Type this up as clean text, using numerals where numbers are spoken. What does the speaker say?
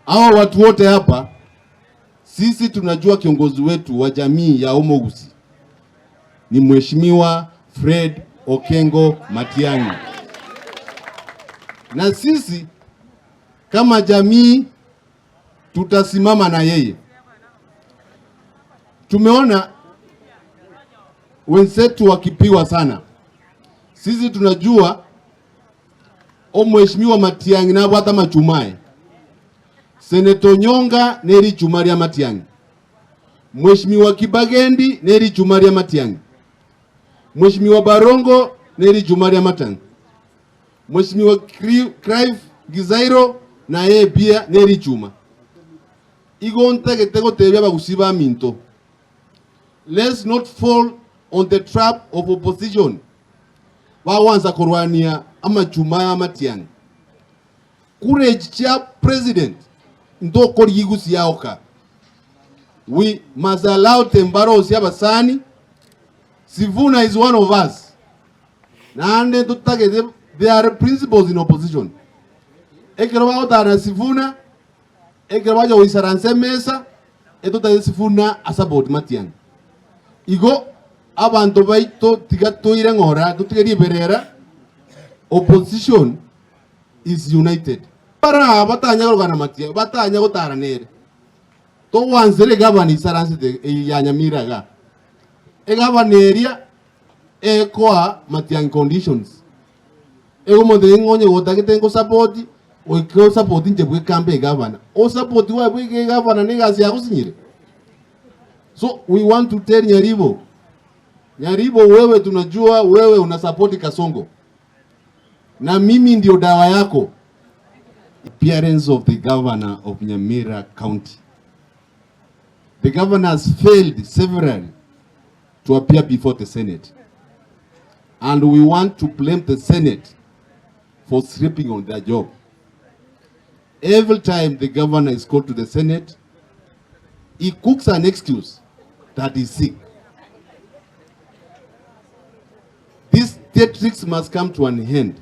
Hawa watu wote hapa sisi tunajua kiongozi wetu wa jamii ya Omogusi ni Mheshimiwa Fred Okengo Matiang'i, na sisi kama jamii tutasimama na yeye. Tumeona wenzetu wakipigwa sana, sisi tunajua Omweshimiwa Matiang'i nabwate amachuma aye, Senator Onyonga nerichuma ria Matiang'i, Mweshimiwa Kibagendi nerichuma ria Matiang'i, Mweshimiwa Barongo nerichuma ria Matang'i, Mweshimiwa Clive Gizairo naye pia nerichuma. Igo ntagete gotebia abagusii baminto, let's not fall on the trap of opposition bagwansa korwania amachuma aya amatiang'i. Courage chia president ntokorigia igusi yaoka. We must allow them barosie abasani. Sifuna is one of us. Naende ntotagete there are principles in opposition. Ekero bagotara na Sifuna, ekero bacha goisaransa emesa, etotagete Sifuna asupport Matiang'i. Igo abanto baito tiga toire ng'ora totige riberera, opposition is united. Bara batanya korogana Matiang'i, batanya gotara nere. Togwansera egavana isaransete eye ya Nyamira igaa. Egavana eria ekoa Matiang'i conditions. Egomonto ng'a onye gotagete ngosapoti, goika osapoti inche bweka mbe egavana. Osapoti gwaye bweka egavana na egasi yagosinyire. So we want to tell Nyaribo, Nyaribo wewe tunajua wewe unasapoti Kasongo na mimi ndio dawa yako. Appearance of the governor of Nyamira County. The governor has failed severally to appear before the Senate. And we want to blame the Senate for sleeping on their job. Every time the governor is called to the Senate, he cooks an excuse that he's sick. These theatrics must come to an end.